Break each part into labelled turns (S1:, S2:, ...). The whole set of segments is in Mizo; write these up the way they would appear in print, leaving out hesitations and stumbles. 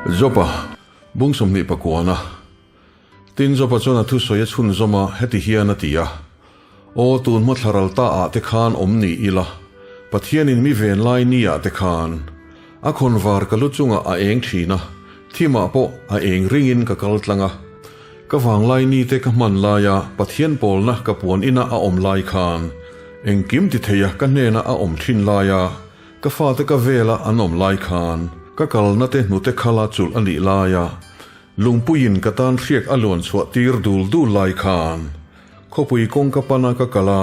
S1: Joba, bung 20 pakuana. Tin, Joba chuan a thusawi a chhunzawm a, heti hian a ti a, Aw, tun hma thlaral ta ah te khan awm ni ila, Pathianin mi ven lai ni ah te khan, a khawnvar ka lu chungah a eng thin a, thimah pawh a eng ringin ka kal tlang a. Ka vanglai ni te ka hman laia Pathian pawlna ka puan ina a awm lai khan, engkim ti theia ka hnena a awm thin laia ka fate ka vela an awm lai khan, ka kalna te hnute khala chulh a nih laia lungpuiin ka tan hriak a luan chhuah tir dul dul lai khan, khawpui kawngka pana ka kal a,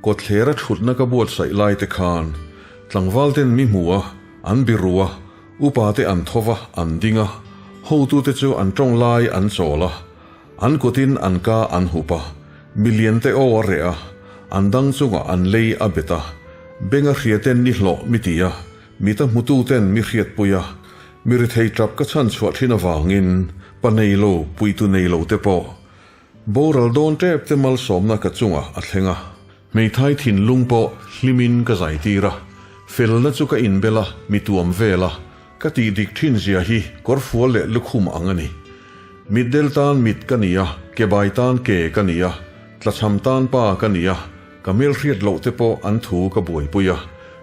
S1: kawtthlera thutna ka buatsaih lai te khan, tlangval ten mi hmu a, an biru a, Upa te an tho va, an ding a, hotute chu an tawng lai an chawl a, an kutin an ka an hup a, milian te aw a reh a, an dang chungah an lei a bet a, benga hria ten ni hlawh mi ti a, mita hmutu ten mi hriatpui a, mi rithei tap ka chhan chhuah thin avangin pa nei lo, puitu nei lo te pawh boral dawn tep te malsawmna ka chungah a thleng a. Hmeithai thinlung pawh hlimin ka zai tir a, felna chu ka inbel a, mi tuam vel a, ka tih dik thin zia hi kawrfual leh lukhum ang a ni. Mitdel tan mit ka ni a, kebai tan ke ka ni a, tlachham tan pa ka ni a, ka hmelhriat loh te pawh an thu ka buaipui a,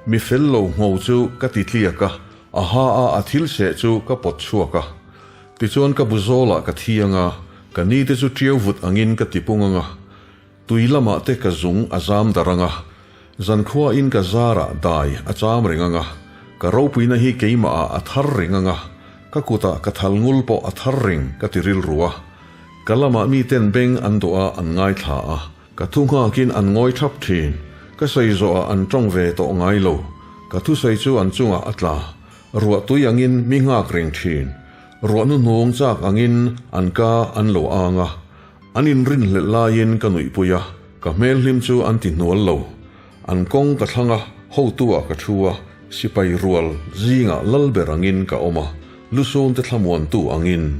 S1: mi fel lo ngho chu ka ti tliak a, a ha a a thil seh chu ka pawt chhuak a. Tichuan ka bu zawlah ka thi ang a, ka ni te chu tiau vut angin ka tipung ang a, Tui lamah te ka zung a zam dar ang a, zankhuain ka zarah dai a cham reng ang a, ka ropuina hi keimahah a thar reng ang a, ka kutah ka thal ngul pawh a thar reng ka ti rilru a. Ka lamah miten beng an dawh a an ngaithla a, ka thu nghakin an ngawi thap thin, ka sawi zawhah an tawng ve tawh ngai lo, ka thusawi chu an chungah a tla, ruah tui angin mi nghak reng thin, ruah hnuhnung chak angin an ka an lo ang a, An inrinhlelh laiin ka nuihpui a, ka hmelhlim chu an ti hnual lo. An kawng ka thlang a, hotu-ah ka thu a, sipai rual zingah lal ber angin ka awm a, lusun te thlamuantu angin.